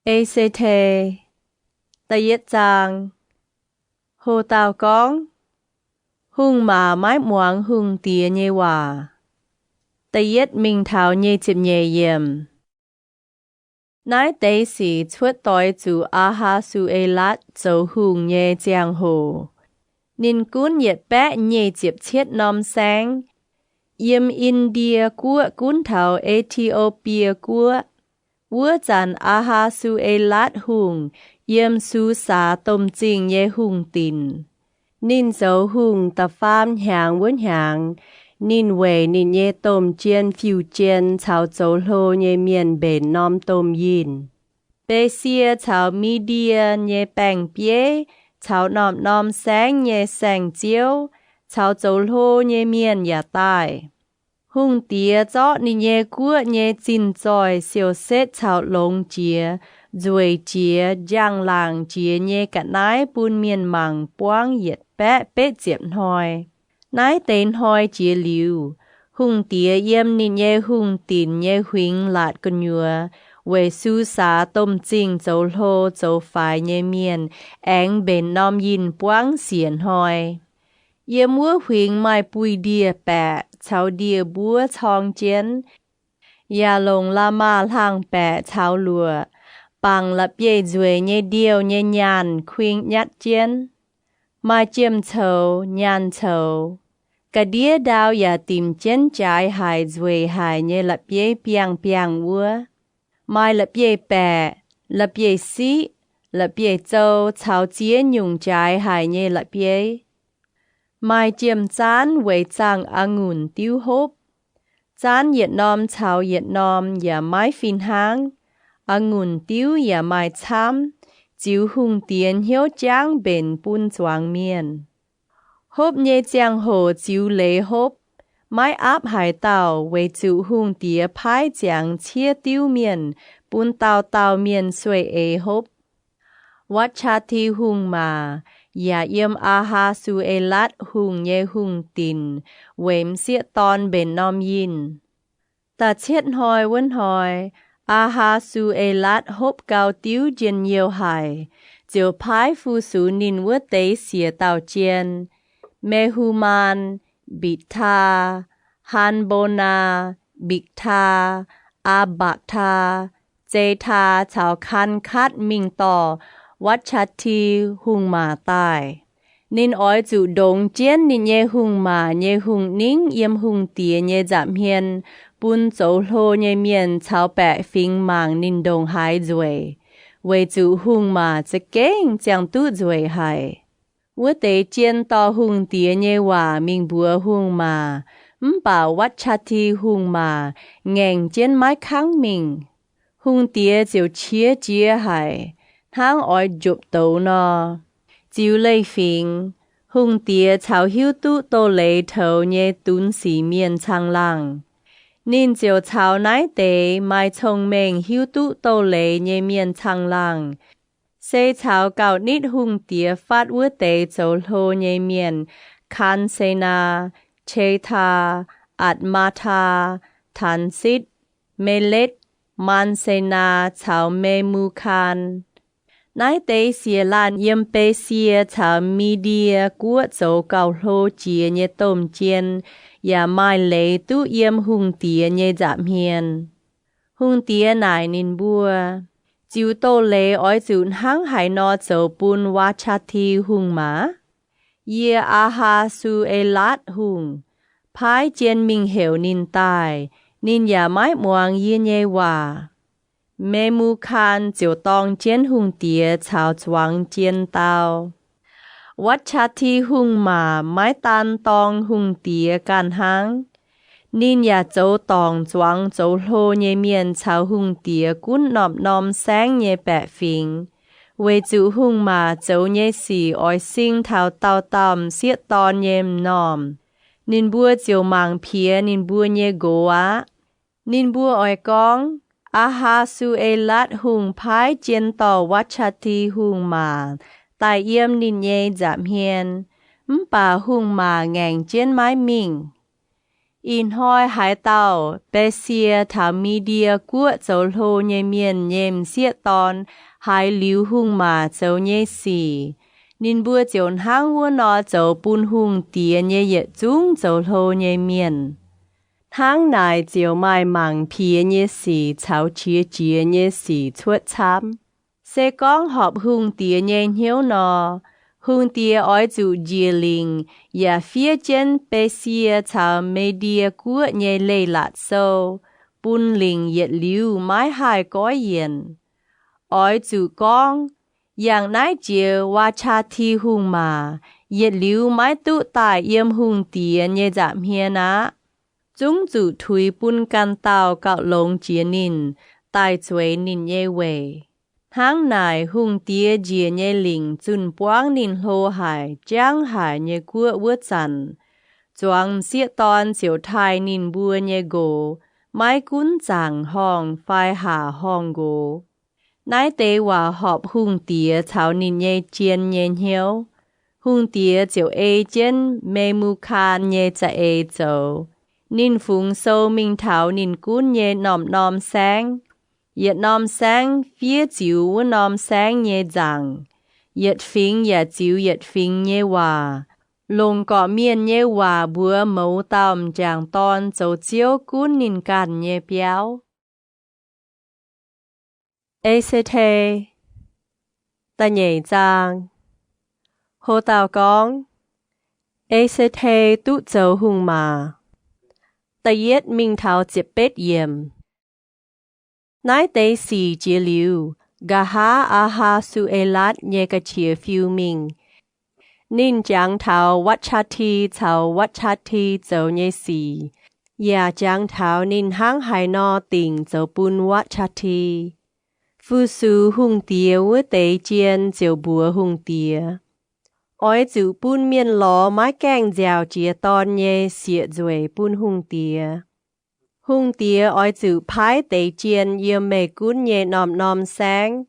E^se^te. Da'yietv zaang. Ho dauh gorngv, Hungh maac maiv muangx hungh diex nyei waac. Da'yietv mingh taux nyic ziepc nyeic yiemc. Naaiv deix sic cuotv doix zuqc Aa^haa^su^e^latv zoux hungh nyei ziangh hoc. Ninh gunv yietc baeqv nyic ziepc cietv norm saengv, yiem In^ndie Guoqv gunv taux E^ti^o^bie Guoqv. Wuov zanc Aa^haa^su^e^latv Hungh yiem Susaa Domh Zingh nyei hungh dinc. Ninh zoux hungh da'faam hnyangx wuov hnyangx, ninh weic ninh nyei domh jien fiuv-jien caux zoux hlo nyei mienh mbenc norm domh yinh. Besie caux Mi^ndie nyei baeng-bieiv caux norm-norm saengv nyei saeng-ziouv caux zoux hlo nyei mienh yaac daaih. Hungh diex zorqv ninh nyei guoqv nyei zinh zoih siou-setv caux longx jiex, nzueic jiex, njang-laangc jiex nyei ga'naaiv bun mienh mangc buangv yietc baeqv betv ziepc hnoi. Naaiv deix hnoi jiex liuz, hungh diex yiem ninh nyei hungh dinc nyei huingx laatc gu'nyuoz weic Susaa Domh Zingh zoux hlo zoux faix nyei mienh aengx mbenc norm yinh buangv siec hnoi. Yiem wuov huingx maaih buih ndie-baeqc caux ndie-mbuov corng jienv, yaac longc la'maah hlang-baeqc caux luoqc, bangc la'bieiv-nzueic nyei ndiouh nyei nyaanh kuing nyatv jienv. Maaih jiem-coux, nyaanh coux. Ga'ndiev ndau yaac dimc jienv jaaix haic nzueic haic nyei la'bieiv biangh-biangh wuov. Maaih la'bieiv-baeqc, la'bieiv-siqv, la'bieiv-zou caux ziex nyungc jaaix haic nyei la'bieiv. Maaih jiem-zaanv weic zaangh a'ngunc diuv hopv. Zaanv yietc norm caux yietc norm yaac maiv fih hnangv. A'ngunc diuv yaac maaih camv, ziux hungh diex hnyouv jangv mbenc bun zuangx mienh. Hopv nyei ziangh hoc ziux leiz hopv, maiv aapv haaix dauh, weic zuqc hungh diex paaiv ziangx ciev diuv mienh bun dauh dauh mienh sueih eix hopv. Watc^taa^ti Hungh Maac yaac yiem Aa^haa^su^e^latv Hungh nyei hungh dinc weic m'sieqv dorn mbenc norm yinh. Da'cietv hnoi wuov hnoi, Aa^haa^su^e^latv hopv gau diuv njien-youh haic, ziouc paaiv fu-sux ninh wuov deix siec dauh jien, Me^hu^maan, Mbitc^taa, Han^mbo^naa, Mbitc^taa, Aa^mbakc^taa, Zetaa caux Kan^katv mingh dorh Watc^taa^ti Hungh Maac daaih. Ninh oix zuqc ndongx jienv ninh nyei hungh maac nyei hungh ningv yiem hungh diex nyei nza'hmien bun zoux hlo nyei mienh caux baeqc fingx mangc ninh ndongc haaix nzueic, weic zuqc hungh maac za'gengh ziangh duqv nzueic haic. Wuov deix jien dorh hungh diex nyei waac mingh mbuox hungh maac, mv baac Watc^taa^ti Hungh Maac ngaengc jienv maiv kangv mingh. Hungh diex ziouc qiex jiez haic, hnangv oix njopc douz nor. Ziux leiz-fingx, hungh diex caux hiuv duqv doz-leiz toux nyei dunx sic mienh caangh laangh. Ninh ziouc caux naaiv deix maaih cong-mengh hiuv duqv doz-leiz nyei mienh caangh laangh, se caux gauh nitv hungh diex fatv wuov deix zoux hlo nyei mienh, Kaan^se^naa, Qetaa, Atc^maa^taa, Taansitv, Meletv, Maan^se^naa caux Me^mu^kaan. Naaiv deix siec laanh yiem Besie caux Mi^ndie Guoqv zoux gauh hlo jiex nyei domh jien yaac maaih leiz duqv yiem hungh diex nyei nza'hmien. Hungh diex naaic ninh mbuo, Ziux doz-leiz oix zuqc hnangv haaix nor zoux bun Watc^taa^ti Hungh Maac? Yie, Aa^haa^su^e^latv Hungh, paaiv jien mingh heuc ninh daaih. Ninh yaac maiv muangx yie nyei waac. Me^mu^kaan ziouc dorng jienv hungh diex caux zuangx jien dau. Watc^taa^ti Hungh Maac maiv daan dorng hungh diex ganh hnangv. Ninh yaac zoux dorngc zuangx zoux hlo nyei mienh caux hungh diex gunv norm-norm saengv nyei baeqc fingx, weic zuqc Hungh Maac zoux nyei sic oix sing taux dauh dauh m'sieqv dorn nyei m'normh. Ninh mbuo ziouc mangc piex ninh mbuo nyei nqox aqv. Ninh mbuo oix gorngv, Aa^haa^su^e^latv Hungh paaiv jien dorh Watc^taa^ti Hungh Maac daaih yiem ninh nyei nza'hmien, mv baac Hungh Maac ngaengc jienv maiv mingh. Ih hnoi haaix dauh Baasie taux Mi^ndie Guoqv zoux hlo nyei mienh nyei m'sieqv dorn haiz liuz hungh maac zoux nyei sic, ninh mbuo ziouc hnangv wuov nor zoux bun hungh diex nyei yietc zungv zoux hlo nyei mienh. Hnangv naaic ziouc maaih mangc piex nyei sic caux qiex jiez nyei sic cuotv camv. Se gorngv horpc hungh diex nyei hnyouv nor, hungh diex oix zuqc njiec lingc yaac fiev jienv Baasie caux Mi^ndie Guoqv nyei leiz-latc sou bun lingc yietc liuz maiv haih goiv yienc. Oix zuqc gorngv, Yangh naaiv jiex Vatc^saa^ti Hungh Maac yietc liuz maiv duqv daaih yiem hungh diex nyei nza'hmien aqv. Zungv zuqc tuix bun ganh dauh gauh longx jiex ninh, daaih zueiz ninh nyei weic. Hnangv naaic, hungh diex njiec nyei lingc zunh buangv ninh hlo haic, jangv haic nyei guoqv wuov zanc, zuangx m'sieqv dorn ziouc taaih ninh mbuo nyei nqox, maiv gunv zaangc horngh fai haac horngh nqox. Naaiv deix waac horpc hungh diex caux ninh nyei jien nyei hnyouv. Hungh diex ziouc ei jienv Me^mu^kaan nyei za'eix zoux. Ninh fungx sou mingh taux ninh gunv nyei norm-norm saengv. Yietc norm saengv fiev ziux wuov norm saengv nyei nzaangc. Yietc fingx yaac ziux yietc fingx nyei waac, longc gorqv-mienh nyei waac mbuox mouz dauh m'jangc dorn zoux Ziouv gunv ninh ganh nyei biauv. E^se^te, da'nyeic zaang. Ho dauh gorngv, E^se^te duqv zoux hungh maac. Da'yietv mingh taux ziepc betv yiemc. Naaiv deix sic jiex liuz, nqa'haav Aa^haa^su^e^latv nyei ga'qiex fiu mingh. Ninh jangx taux Vatc^shaa^ti caux Vatc^shaa^ti zoux nyei sic, yaac jangx taux ninh hnangv haaix nor dingc zoux bun Vatc^shaa^ti. Fu-sux hungh diex wuov deix jien ziouc mbuox hungh diex, Oix zuqc bun mienh lorz maiv gaengh nziaauc jiex dorn nyei sieqv-nzueic bun hungh diex. Hungh diex oix zuqc paaiv deix jien yiem meih gunv nyei norm-norm saengv,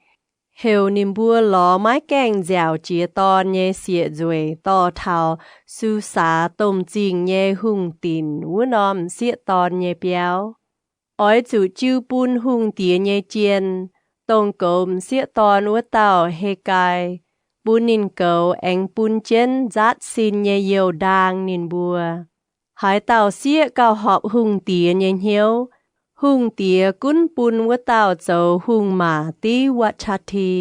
heuc ninh mbuo lorz maiv gaengh nziaauc jiex dorn nyei sieqv-nzueic dorh taux Susaa Domh Zingh nyei hungh dinc wuov norm m'sieqv dorn nyei biauv. Oix zuqc jiu bun hungh diex nyei jien, dongh goux m'sieqv dorn wuov dauh Hegai, bun ninh goux aengx bun jienv nzaatv sin nyei youh ndaang ninh mbuo. Haaix dauh sieqv gauh horpc hungh diex nyei hnyouv, hungh diex gunv bun wuov dauh zoux hungh maac div Vatc^shaa^ti.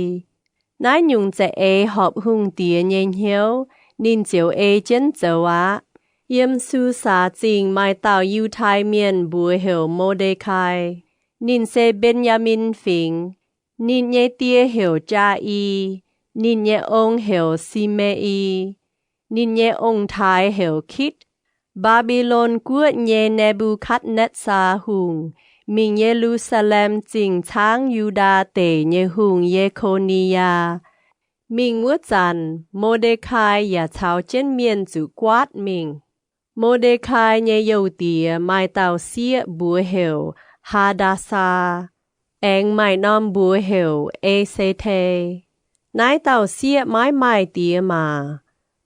Naaiv nyungc za'eix horpc hungh diex nyei hnyouv, ninh ziouc ei jienv zoux aqv. Yiem Susaa Zingh maaih dauh Yiutai Mienh mbuox heuc Mo^nde^kai. Ninh se Mben^yaa^min Fingx. Ninh nyei die heuc Jaa^i. Ninh nyei ong heuc Si^me^i. Ninh nyei ong-taaix heuc Kitv. Mbaa^mbi^lon Guoqv nyei Ne^mbu^katv^netv^saa Hungh mingh Ye^lu^saa^lem Zingh caangv Yu^ndaa Deic nyei hungh, Ye^ko^ni^yaa, mingh wuov zanc, Mo^nde^kai yaac caux jienv mienh zuqc guaatv mingh. Mo^nde^kai nyei youh diex maaih dauh sieqv mbuox heuc Haa^ndaa^saa, aengx maaih norm mbuox heuc E^se^te. Naaiv dauh sieqv maiv maaih diex maac.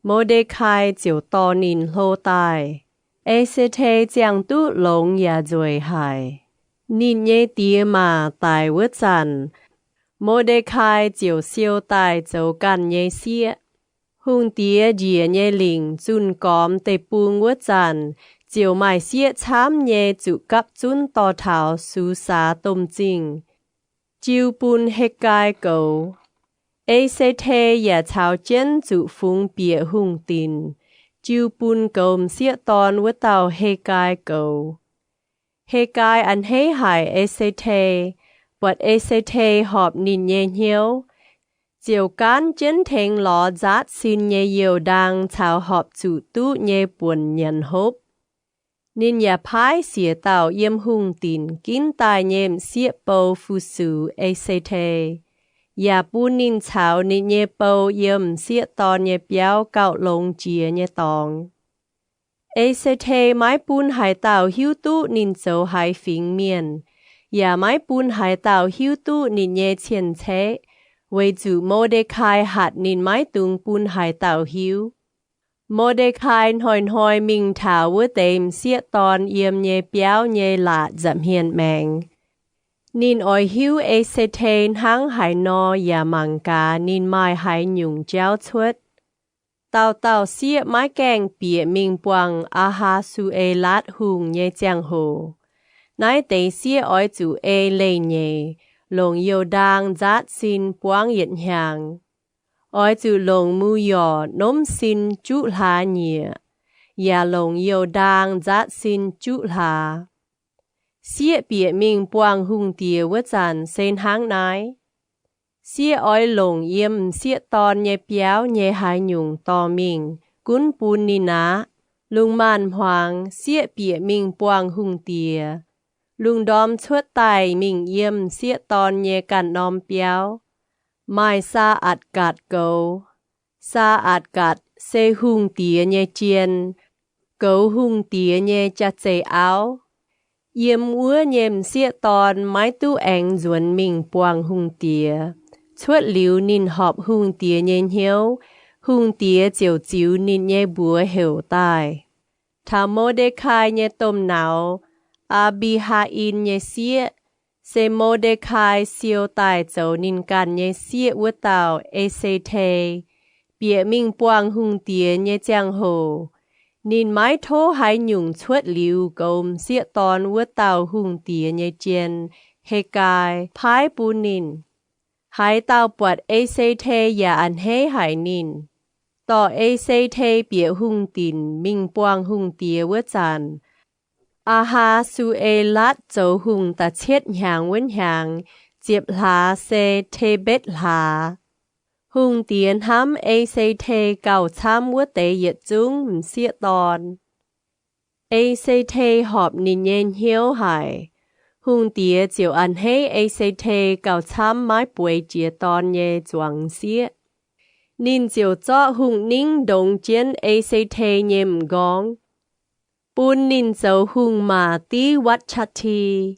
Mo^nde^kai ziouc dorh ninh hlo daaih. E^se^te ziangh duqv longx yaac nzueic haic. Ninh nyei diex maac daic wuov zanc, Mo^nde^kai ziouc siou daaih zoux ganh nyei sieqv. Hungh diex njiec nyei lingc zunh gormx deic-bung wuov zanc, ziouc maaih sieqv camv nyei zuqc gapv zunv dorh taux Susaa Domh Zingh, jiu bun Hegai goux. E^se^te yaac caux jienv zuqc fungx bieqc hungh dinc, jiu bun goux m'sieqv dorn wuov dauh Hegai goux. Hegai a'hneiv haic E^se^te, buatc E^se^te horpc ninh nyei hnyouv, ziouc gaanv jienv tengx lorz nzaatv sin nyei youh ndaang caux horpc zuqc duqv nyei buonc nyanc hopv. Ninh yaac paaiv siec dauh yiem hungh dinc ginv daaih nyei m'sieqv bou fu-sux E^se^te, yaac bun ninh caux ninh nyei bou yiem m'sieqv dorn nyei biauv gauh longx jiex nyei dorngx. E^se^te maiv bun haaix dauh hiuv duqv ninh zoux haaix fingx mienh, yaac maiv bun haaix dauh hiuv duqv ninh nyei cien-ceqv, weic zuqc Mo^nde^kai hatc ninh maiv dungx bun haaix dauh hiuv. Mo^nde^kai hnoi-hnoi mingh taux wuov deix m'sieqv dorn yiem nyei biauv nyei laatc nza'hmien maengx. Ninh oix hiuv E^se^te hnangv haaix nor yaac mangc gaax ninh maaih haaix nyungc jauv cuotv. Dauh dauh sieqv maiv gaengh bieqc mingh buangh Aa^haa^su^e^latv Hungh nyei ziangh hoc, naaiv deix sieqv oix zuqc ei leih nyeic, longc youh ndaang nzaatv sin buangv yietc hnyangx. Oix zuqc longc mu^yorc nomv sin juqv hlaax nyieqc, yaac longc youh ndaang nzaatv sin juqv hlaax. Sieqv bieqc mingh buangh hungh diex wuov zanc se hnangv naaiv. Sieqv oix longc yiem m'sieqv dorn nyei biauv nyei haaix nyungc dorh mingh gunv bun ninh aqv. Lungh maanz-hmuangx sieqv bieqc mingh buangh hungh diex. Lungh ndorm cuotv daaih mingh yiem m'sieqv dorn nyei ganh norm biauv, maaih Saa^atc^gatc Goux. Saa^atc^gatc se hungh diex nyei jien, goux hungh diex nyei jaa-zeih auv. Yiem wuov nyei m'sieqv dorn maiv duqv aengx nzuonx mingh buangh hungh diex. Cuotv liuz ninh horpc hungh diex nyei hnyouv, hungh diex ziouc ziux ninh nyei mbuox heuc daaih. Taux Mo^nde^kai nyei domh nauz, Aa^mbi^haa^in nyei sieqv, se Mo^nde^kai siou daaih zoux ninh ganh nyei sieqv wuov dauh, E^se^te, bieqc mingh buangh hungh diex nyei ziangh hoc, ninh maiv tov haaix nyungc cuotv liuz goux m'sieqv dorn wuov dauh hungh diex nyei jien, Hegai, paaiv bun ninh. Haaix dauh buatc E^se^te yaac a'hneiv haic ninh. Dorh E^se^te bieqc hungh dinc mingh buangh hungh diex wuov zanc, Aa^haa^su^e^latv zoux hungh da'cietv hnyangx wuov hnyangx, ziepc hlaax se Tebetv Hlaax. Hungh diex hnamv E^se^te gauh camv wuov deix yietc zungv m'sieqv dorn. E^se^te horpc ninh nyei hnyouv haic. Hungh diex ziouc a'hneiv E^se^te gauh camv maiv bueix jiex dorn nyei zuangx sieqv. Ninh ziouc zorqv hungh ningv ndongx jienv E^se^te nyei m'nqorngv, bun ninh zoux hungh maac div Watv^shatv^ti.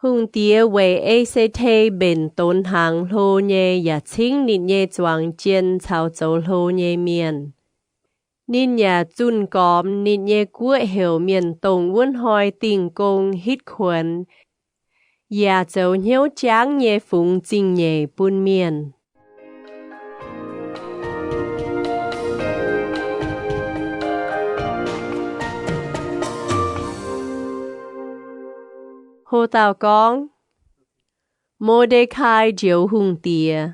Hungh diex weic E^se^te mbenc donx hnaangx hlo nyei yaac cingv ninh nyei zuangx jien caux zoux hlo nyei mienh. Ninh yaac zunh gormx ninh nyei guoqv heuc mienh dongh wuov hnoi dingh gong hitv kuonx, yaac zoux hnyouv jangv nyei fungx zingh nyeic bun mienh. Ho dauh gorngv, Mo^nde^kai Njoux Hungh Diex.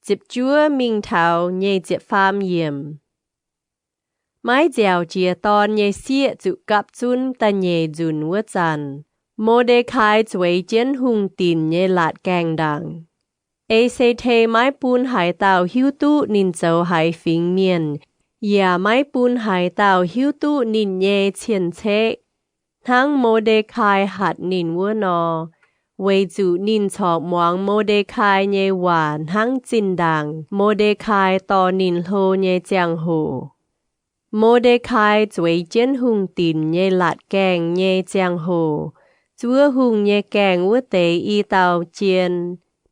Ziepc juov mingh taux nyic ziepc faam yiemc. Maiv nziaauc jiex dorn nyei sieqv zuqc gapv zunv da'nyeic nzunc wuov zanc, Mo^nde^kai zueiz jienv hungh dinc nyei laatc gaengh ndaangc. E^se^te maiv bun haaix dauh hiuv duqv ninh zoux haaix fingx mienh, yaac maiv bun haaix dauh hiuv duqv ninh nyei cien-ceqv. Hnangv Mo^nde^kai hatc ninh wuov nor, weic zuqc ninh corc muangx Mo^nde^kai nyei waac hnangv zinh ndaangc Mo^nde^kai dorh ninh hlo nyei ziangh hoc. Mo^nde^kai zueiz jienv hungh dinc nyei laatc gaengh nyei ziangh hoc, zuov hungh nyei gaengh wuov deix i dauh jien,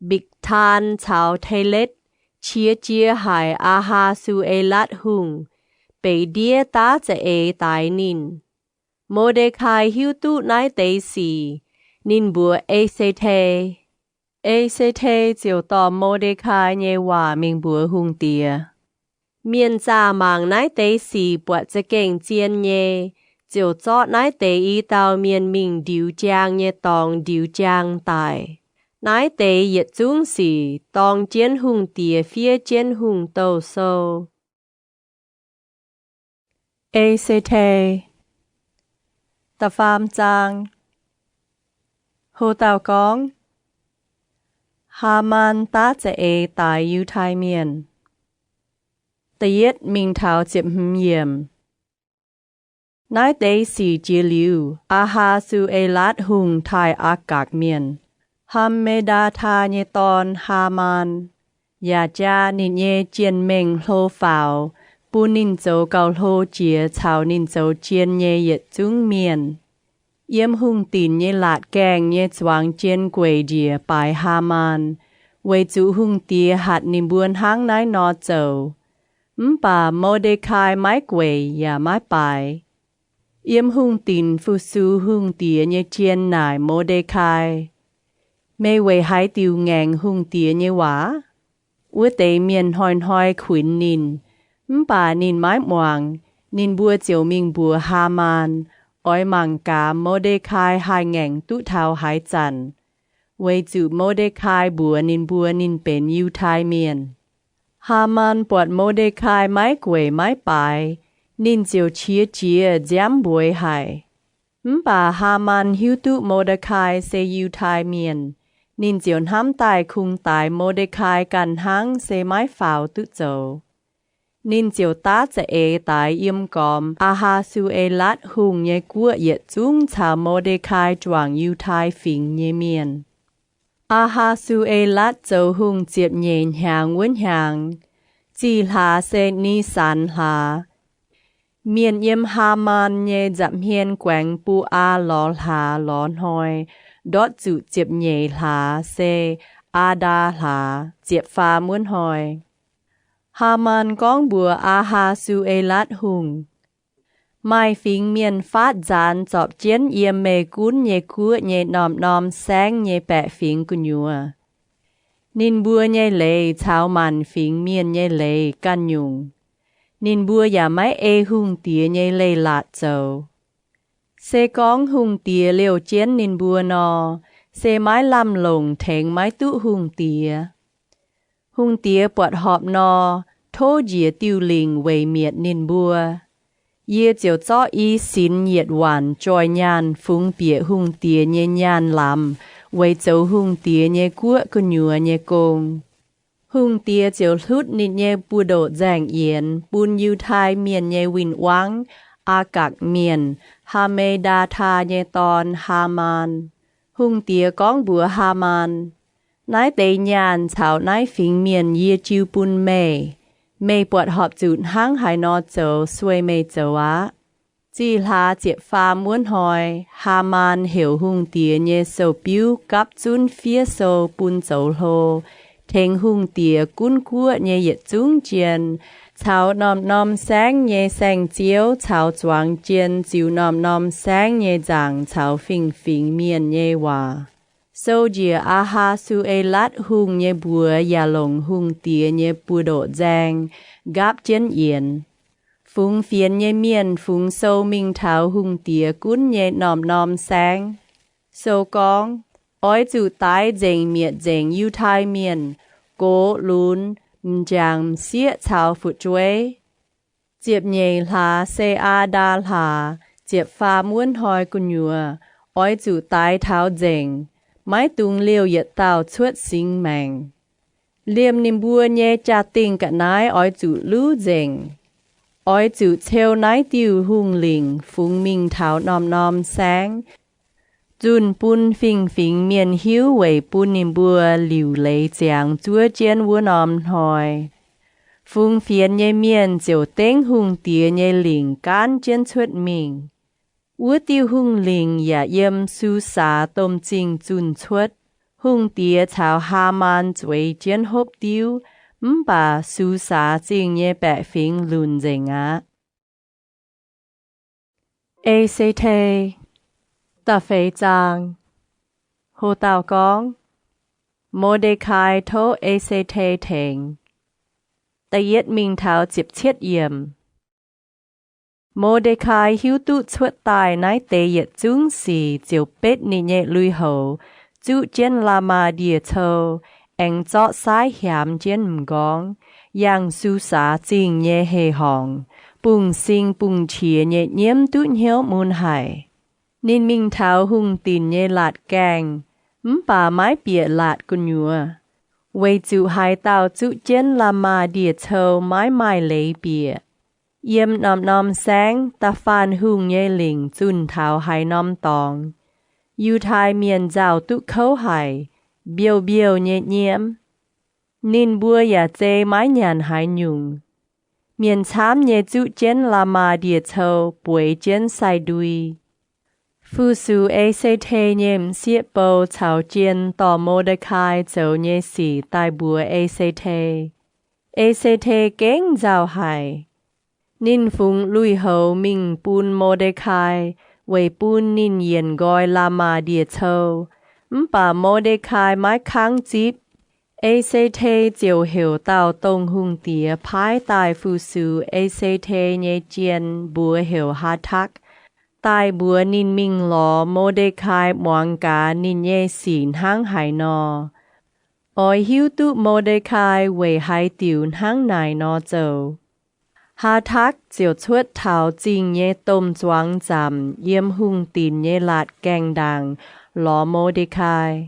Mbikc^taan caux Teletv, qiex jiez haic Aa^haa^su^e^latv Hungh, beix ndiev daav za'eix daix ninh. Mo^nde^kai hiuv duqv naaiv deix sic, ninh mbuox E^se^te. E^se^te ziouc dorh Mo^nde^kai nyei waac mingh mbuox hungh diex. Mienh zaah mangc naaiv deix sic buatc za'gengh zien nyei, ziouc zorqv naaiv deix i dauh mienh mingh ndiux jaang nyei dorngx ndiux jaang daic. Naaiv deix yietc zungv sic dorng jienv hungh diex fiev jienv hungh douh sou. E^se^te. Da'faam zaang. Ho dauh gorngv, Haamaan daav za'eix daix Yiutai Mienh. Da'yietv mingh taux ziepc hmz yiemc. Naaiv deix sic jiex liuz, Aa^haa^su^e^latv Hungh taaih Aa^gakc Mienh, Ham^me^ndaa^taa nyei dorn, Haamaan, yaac jaa ninh nyei jien-mengh hlo faaux, bun ninh zoux gauh hlo jiex caux ninh zoux jien nyei yietc zungv mienh. Yiem hungh dinc nyei laatc gaengh nyei zuangx jien gueic njiec baaix Haamaan, weic zuqc hungh diex hatc ninh mbuo hnangv naaiv nor zoux. Mv baac Mo^nde^kai maiv gueic yaac maiv baaix. Yiem hungh dinc fu-sux hungh diex nyei jien naaic Mo^nde^kai, Meih weic haaix diuc ngaengc hungh diex nyei waac? Wuov deix mienh hnoi-hnoi kuinx ninh, mv baac ninh maiv muangx. Ninh mbuo ziouc mingh mbuox Haamaan, oix mangc gaax Mo^nde^kai haih ngaengc duqv taux haaix zanc, weic zuqc Mo^nde^kai mbuox ninh mbuo ninh benx Yiutai Mienh. Haamaan buatc Mo^nde^kai maiv gueic maiv baaix, ninh ziouc qiex jiez nziaamv mbueix haic. Mv baac Haamaan hiuv duqv Mo^nde^kai se Yiutai Mienh, ninh ziouc hnamv daaih kungx daix Mo^nde^kai ganh hnangv se maiv faaux duqv zoux. Ninh ziouc daav za'eix daix yiem gormx Aa^haa^su^e^latv Hungh nyei guoqv yietc zungv caux Mo^nde^kai juangc Yiutai Fingx nyei mienh. Aa^haa^su^e^latv zoux hungh ziepc nyeic hnyangx wuov hnyangx, zih hlaax se Ni^saan hlaax. Mienh yiem Haamaan nyei nza'hmien guaengx bu aa lorz hlaax lorz hnoi ndortv zuqc ziepc nyeic hlaax se Aa^ndaa hlaax ziepc faam wuov hnoi. Haamaan gorngv mbuox Aa^haa^su^e^latv Hungh, Maaih fingx mienh faatv nzaanx zorpc jienv yiem meih gunv nyei guoqv nyei norm-norm saengv nyei baeqc fingx gu'nyuoz. Ninh mbuo nyei leiz caux maanc fingx mienh nyei leiz ganh nyungc. Ninh mbuo yaac maiv ei hungh diex nyei leiz-latc zoux. Se gorngv hungh diex liouh jienv ninh mbuo nor, se maiv lamh longc tengx maiv duqv hungh diex. Hungh diex buatc horpc nor, tov njiec diuh lingc weic mietc ninh mbuo. Yie ziouc zorqv i sinx yietc waanc joih nyaanh fungx bieqc hungh diex nyei nyaanh lamz weic zoux hungh diex nyei guoqv gu'nyuoz nyei gong. Hungh diex ziouc hlutv ninh nyei buoz-ndoqv nzaeng yienx bun Yiutai Mienh nyei win-wangv, Aagakc Mienh, Haa^me^ndaa^taa nyei dorn, Haamaan. Hungh diex gorngv mbuox Haamaan, Naaiv deix nyaanh caux naaiv fingx mienh yie jiu bun meih. Meih buatc horpc zuqc hnangv haaix nor zoux sueih meih zoux aqv. Zih hlaax ziepc faam wuov hnoi, Haamaan heuc hungh diex nyei sou-biuv gapv zunv fiev sou bun zoux hlo, tengx hungh diex gunv guoqv nyei yietc zungv jien, caux norm-norm saengv nyei saeng-ziouv caux zuangx jien ziux norm-norm saengv nyei nzaangc caux fingx-fingx mienh nyei waac, sou njiec Aa^haa^su^e^latv Hungh nyei mbuox yaac longc hungh diex nyei buoz-ndoqv nzaeng nqaapv jienv yienx. Fungx fienx nyei mienh fungx sou mingh taux hungh diex gunv nyei norm-norm saengv. Sou gorngv, Oix zuqc daix nzengc mietc nzengc Yiutai Mienh, gox, lunx, m'jangc, m'sieqv caux fu'jueiv. Ziepc nyeic hlaax se Aa^ndaa hlaax ziepc faam wuov hnoi gu'nyuoz oix zuqc daix taux nzengc, maiv dungx liouh yietc dauh cuotv singx maengc. Liemh ninh mbuo nyei jaa-dingh ga'naaiv oix zuqc luv nzengc. Oix zuqc ceu naaiv diuh hungh lingc fungx mingh taux norm-norm saengv, zunh bun fingx-fingx mienh hiuv weic bun ninh mbuo liuc leiz ziangx zuov jienv wuov norm hnoi. Fungx fienx nyei mienh ziouc dengv hungh diex nyei lingc gaanv jienv cuotv mingh. Wuov diuh hungh lingc yaac yiem Susaa domh zingh zunh cuotv. Hungh diex caux Haamaan zueiz jienv hopv diuv, mv baac Susaa Zingh nyei baeqc fingx lunc nzengc aqv. E^se^te, da'feix zaang. Ho dauh gorngv, Mo^nde^kai tov E^se^te tengx. Da'yietv mingh taux ziepc cietv yiemc. Mo^nde^kai hiuv duqv cuotv daaih naaiv deix yietc zungv sic ziouc betv ninh nyei lui-houx, zuqv jienv Laamaa Ndie-Cou, aengx zorqv saaiv hiamx jienv m'nqorngv, yangh Susaa Zingh nyei heh horngc, bungx-sing bungx-qiex nyei nyiemv duqv hnyouv mun haic. Ninh mingh taux hungh dinc nyei laatc gaengh, mv baac maiv bieqc laatc gu'nyuoz, weic zuqc haaix dauh zuqv jienv Laamaa Ndie-Cou maiv maaih leiz bieqc. Yiem norm-norm saengv da'faanh hungh nyei lingc zunh taux haaix norm dorngx, Yiutai Mienh nzauh duqv kouv haic, mbiouh-mbiouh nyei nyiemv. Ninh mbuo yaac zei maiv nyanc haaix nyungc. Mienh camv nyei zuqv jienv Laamaa Ndie-Cou bueix jienv sai-ndui. Fu-sux E^se^te nyei m'sieqv bou caux jien dorh Mo^nde^kai zoux nyei sic daaih mbuox E^se^te. E^se^te gengh nzauh haic. Ninh fungx lui-houx mingh bun Mo^nde^kai weic bun ninh yienc nqoi la'maah ndie-cou. Mv baac Mo^nde^kai maiv kangv zipv. E^se^te ziouc heuc dauh dongh hungh diex paaiv daaih fu-sux E^se^te nyei jien, mbuox heuc Haatakv, daaih mbuox ninh mingh lorz Mo^nde^kai muangx gaax ninh nyei sic hnangv haaix nor. Oix hiuv duqv Mo^nde^kai weic haaix diuc hnangv naaic nor zoux. Haatakv ziouc cuotv taux zingh nyei domh zuangx zaamc yiem hungh dinc nyei laatc gaengh ndaangc lorz Mo^nde^kai.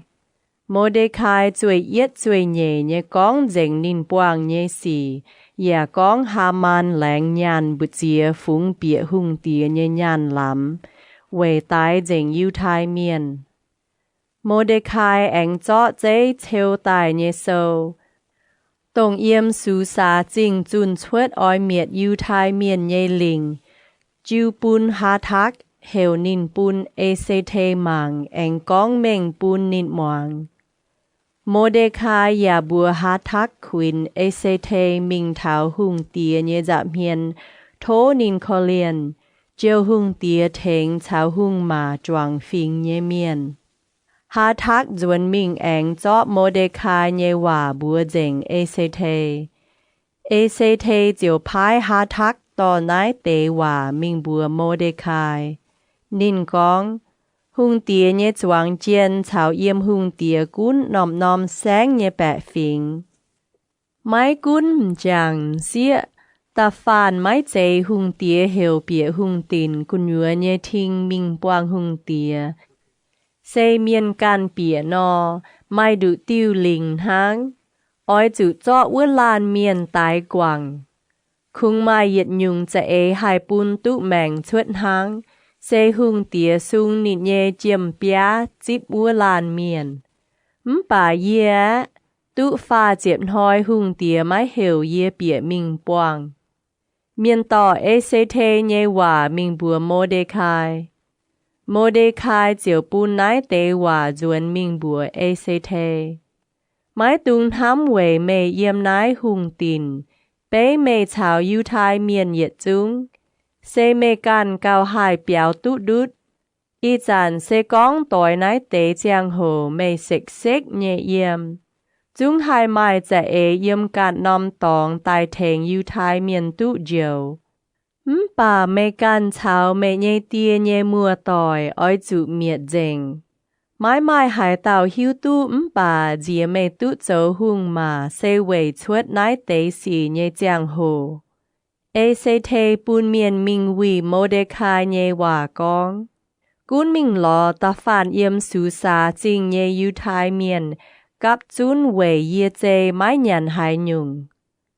Mo^nde^kai zueih yietv zueih nyeic nyei gorngv nzengc ninh buangh nyei sic, yaac gorngv Haamaan laengz nyaanh mbu'ziex fungx bieqc hungh diex nyei nyaanh lamz weic daix nzengc Yiutai Mienh. Mo^nde^kai aengx zorqv zeiv ceu daaih nyei sou, dongh yiem Susaa Zingh zunh cuotv oix mietc Yiutai Mienh nyei lingc, jiu bun Haatakv, heuc ninh bun E^se^te mangc, aengx gorngv mengh bun ninh muangx. Mo^nde^kai yaac mbuox Haatakv kuinx E^se^te mingh taux hungh diex nyei nza'hmien tov ninh korv-lienh, jiu hungh diex tengx caux hungh maac juangc fingx nyei mienh. Haatakv nzuonx mingh aengx zorqv Mo^nde^kai nyei waac mbuox nzengc E^se^te. E^se^te ziouc paaiv Haatakv dorh naaiv deix waac mingh mbuox Mo^nde^kai. Ninh gorngv, Hungh diex nyei zuangx jien caux yiem hungh diex gunv norm-norm saengv nyei baeqc fingx, maiv gunv m'jangc m'sieqv, da'faanh maiv zeiz hungh diex heuc bieqc hungh dinc gu'nyuoz nyei ting mingh buangh hungh diex, se mienh ganh bieqc nor, maaih nduqc diuh lingc hnangv. Oix zuqc zorqv wuov laanh mienh daix guangc. Kungx maaih yietc nyungc za'eix haih bun duqv maengc cuotv hnangv, se hungh diex sung ninh nyei jiem-biaav zipv wuov laanh mienh. Mv baac yie aeqv, duqv faah ziepc hnoi hungh diex maiv heuc yie bieqc mingh buangh. Mienh dorh E^se^te nyei waac mingh mbuox Mo^nde^kai. Mo^nde^kai ziouc bun naaiv deix waac nzuonx mingh mbuox E^se^te. Maiv dungx hnamv weic meih yiem naaiv hungh dinc beiv meih caux Yiutai Mienh yietc zungv. Se meih ganh gauh haih biaux duqv ndutv. Ih zanc se gorngv doix naaiv deix ziangh hoc meih sekv-sekv nyei yiem, zungv haih maaih za'eix yiem ganh norm dorngx daaih tengx Yiutai Mienh duqv njoux. Mv baac meih ganh caux meih nyei die nyei muoz-doic oix zuqc mietc nzengc. Maiv maaih haaix dauh hiuv duqv mv baac nziex meih duqv zoux hungh maac se weic cuotv naaiv deix sic nyei ziangh hoc. E^se^te bun mienh mingh wuic Mo^nde^kai nyei waac gorngv, Gunv mingh lorz da'faanh yiem Susaa Zingh nyei Yiutai Mienh gapv zunv weic yie zei maiv nyanc haaix nyungc.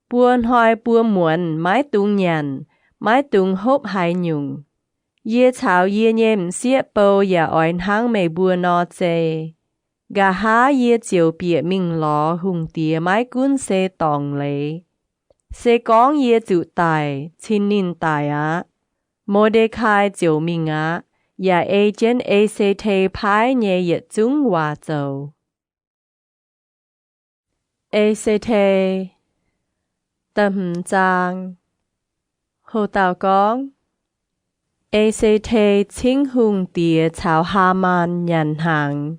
Buo hnoi buo muonz maiv dungx nyanc, maiv dungx hopv haaix nyungc. Yie caux yie nyei m'sieqv bou yaac oix hnangv meih mbuo nor zei. Nqa'haav yie ziouc bieqc mingh lorz hungh diex maiv gunv se dorngc leiz. Se gorngv yie zuqc daic, cin ninh daic aqv. Mo^nde^kai ziouc mingh aqv, yaac ei jienv E^se^te paaiv nyei yietc zungv waac zoux. E^se^te, da'hmz zaang. Ho dauh gorngv, E^se^te Cingv Hungh Diex Caux Haamaan Nyanc Hnaangx.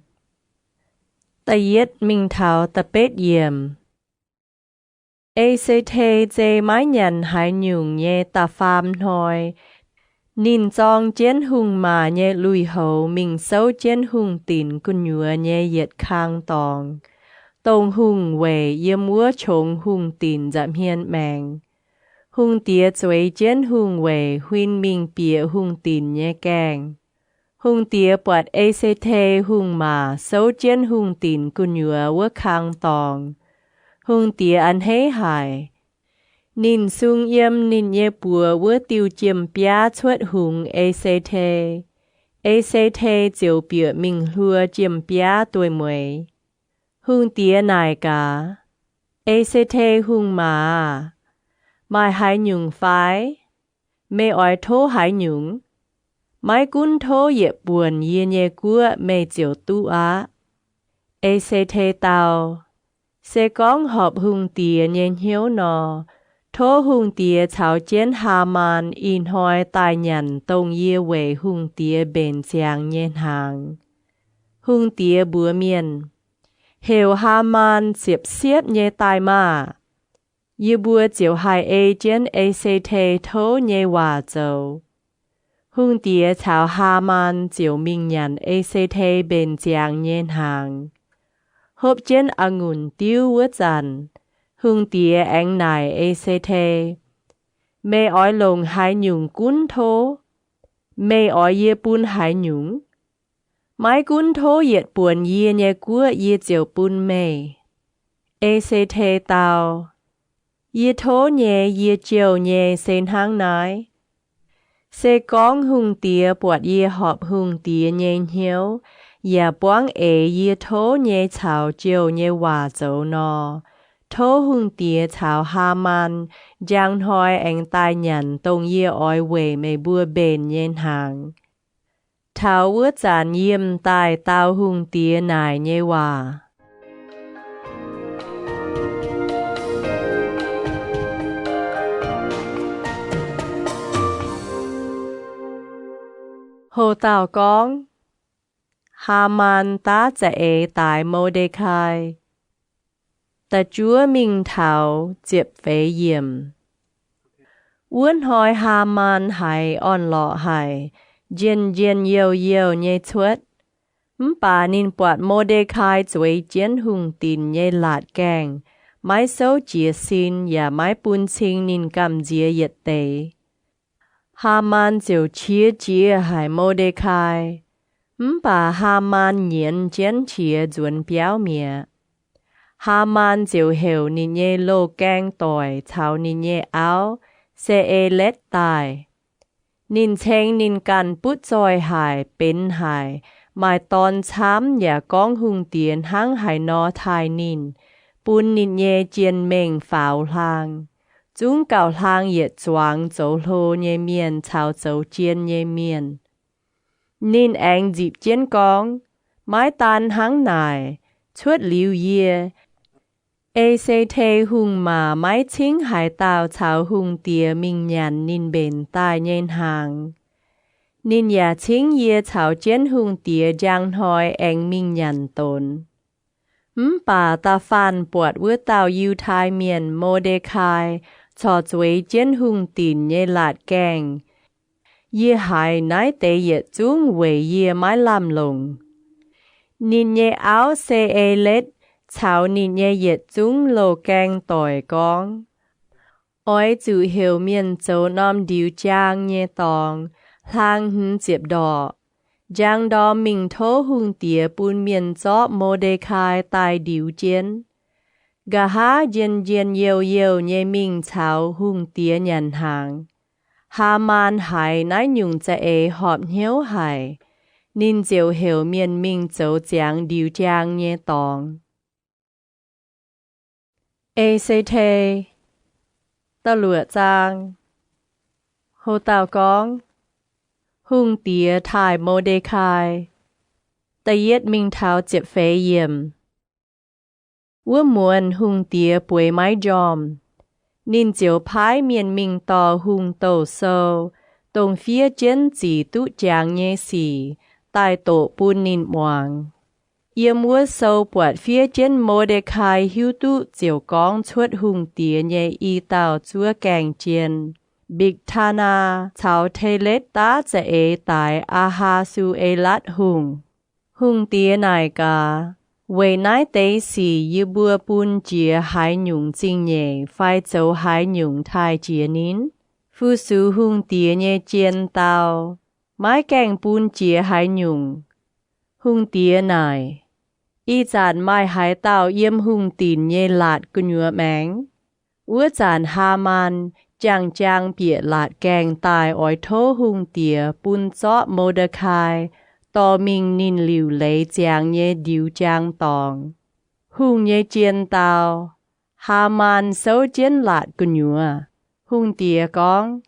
Da'yietv mingh taux da'betv yiemc. E^se^te zei maiv nyanc haaix nyungc nyei da'faam hnoi, ninh zorng jienv hungh maac nyei lui-houx mingh souv jienv hungh dinc gu'nyuoz nyei yietc kang dorngx, dongh hungh weic yiem wuov qongx hungh dinc nza'hmien maengx. Hungh diex zueiz jienv hungh weic huin mingh bieqc hungh dinc nyei gaengh. Hungh diex buatc E^se^te hungh maac souv jienv hungh dinc gu'nyuoz wuov kang dorngx. Hungh diex a'hneiv haic. Ninh sung yiem ninh nyei buoz wuov diuh jiem-biaav cuotv hungx E^se^te. E^se^te ziouc bieqc mingh hluo jiem-biaav dueiv-mueiz. Hungh diex naaic gaax, E^se^te hungh maac aah! Maaih haaix nyungc fai? Meih oix tov haaix nyungc? Maiv gunv tov yietc buonc yie nyei guoqv meih ziouc duqv aqv. E^se^te dau, Se gorngv horpc hungh diex nyei hnyouv nor, tov hungh diex caux jienv Haamaan ih hnoi daaih nyanc dongh yie weic hungh diex mbenc ziangx nyei hnaangx. Hungh diex mbuox mienh, Heuc Haamaan siepv-siepv nyei daaih maah! Yie mbuo ziouc haih ei jienv E^se^te tov nyei waac zoux. Hungh diex caux Haamaan ziouc mingh nyanc E^se^te mbenc ziangx nyei hnaangx. Hopv jienv a'ngunc diuv wuov zanc, hungh diex aengx naaic E^se^te, Meih oix longc haaix nyungc gunv tov? Meih oix yie bun haaix nyungc? Maiv gunv tov yietc buonc yie nyei guoqv yie ziouc bun meih. E^se^te dau, Yie tov nyei, yie jouh nyei se hnangv naaiv. Se gorngv hungh diex buatc yie horpc hungh diex nyei hnyouv yaac buangv eix yie tov nyei caux jouh nyei waac zoux nor, tov hungh diex caux Haamaan njang hnoi aengx daaih nyanc dongh yie oix weic meih mbuo mbenc nyei hnaangx. Taux wuov zanc yiem daaih dau hungh diex naaic nyei waac. Ho dauh gorngv, Haamaan daav za'eix daix Mo^nde^kai. Da'juov mingh taux ziepc feix yiemc. Wuov hnoi Haamaan haiz orn-lorqc haic, njien-njien youh-youh nyei cuotv. Mv baac ninh buatc Mo^nde^kai zueiz jienv hungh dinc nyei laatc gaengh, maiv souv jiez sin yaac maiv bun cing ninh gamh nziex yietc deix. Haamaan ziouc qiex jiez haic Mo^nde^kai. Mv baac Haamaan nyienz jienv qiex nzuonx biauv mi'aqv. Haamaan ziouc heuc ninh nyei loz-gaeng doic caux ninh nyei auv, Se^e^letv, daaih. Ninh ceng ninh ganh butv zoih haic, benx haic, maaih dorn camv yaac gorngv hungh diex hnangv haaix nor taaih ninh, bun ninh nyei jien-mengh faaux hlaang, zungv gauh hlaang yietc zuangx zoux hlo nyei mienh caux zoux jien nyei mienh. Ninh aengx nzipc jienv gorngv, Maiv daan hnangv naaic, cuotv liuz yie, E^se^te Hungh maac maiv cingv haaix dauh caux hungh diex mingh nyanc ninh mbenc daaih nyei hnaangx. Ninh yaac cingv yie caux jienv hungh diex njang hnoi aengx mingh nyanc donx. Mv baac da'faanh buatc wuov dauh Yiutai Mienh, Mo^nde^kai, corc zueiz jienv hungh dinc nyei laatc gaengh, yie haiz naaiv deix yietc zungv weic yie maiv lamh longc. Ninh nyei auv, Se^e^letv, caux ninh nyei yietc zungv loz-gaeng doic gorngv, Oix zuqc heuc mienh zoux norm ndiux jaang nyei dorngx, hlang hmz ziepc ndorqc, njang ndorm mingh tov hungh diex bun mienh zorqv Mo^nde^kai daaih ndiux jienv. Nqa'haav njien-njien youh-youh nyei mingh caux hungh diex nyanc hnaangx. Haamaan haiz naaiv nyungc za'eix horpc hnyouv haic, ninh ziouc heuc mienh mingh zoux ziangx ndiux jaang nyei dorngx. E^se^te, da'luoqc zaang. Ho dauh gorngv, Hungh diex taaih Mo^nde^kai. Da'yietv mingh taux ziepc feix yiemc. Wuov muonz hungh diex bueix maiv njormh, ninh ziouc paaiv mienh mingh dorh hungh douh sou, dongh fiev jienv zic duqv jangx nyei sic, daaih doqc bun ninh muangx. Yiem wuov sou buatc fiev jienv Mo^nde^kai hiuv duqv ziouc gorngv cuotv hungh diex nyei i dauh zuov gaengh jien, Mbik^taa^naa, caux Teletv daav za'eix daix Aa^haa^su^e^latv Hungh. Hungh diex naaic gaax, Weic naaiv deix sic yie mbuo bun jiex haaix nyungc zingh nyeic fai zoux haaix nyungc taaih jiex ninh? Fu-sux hungh diex nyei jien dau, Maiv gaengh bun jiex haaix nyungc. Hungh diex naaic, Ih zanc maaih haaix dauh yiem hungh dinc nyei laatc gu'nyuoz maengx? Wuov zanc Haamaan jaang-jaang bieqc laatc gaengh daaih oix tov hungh diex bun zorqv Mo^nde^kai dorh mingh ninh liuc leiz ziangx nyei ndiux jaang dorngx. Hungh nyei jien dau, Haamaan souv jienv laatc gu'nyuoz. Hungh diex gorngv,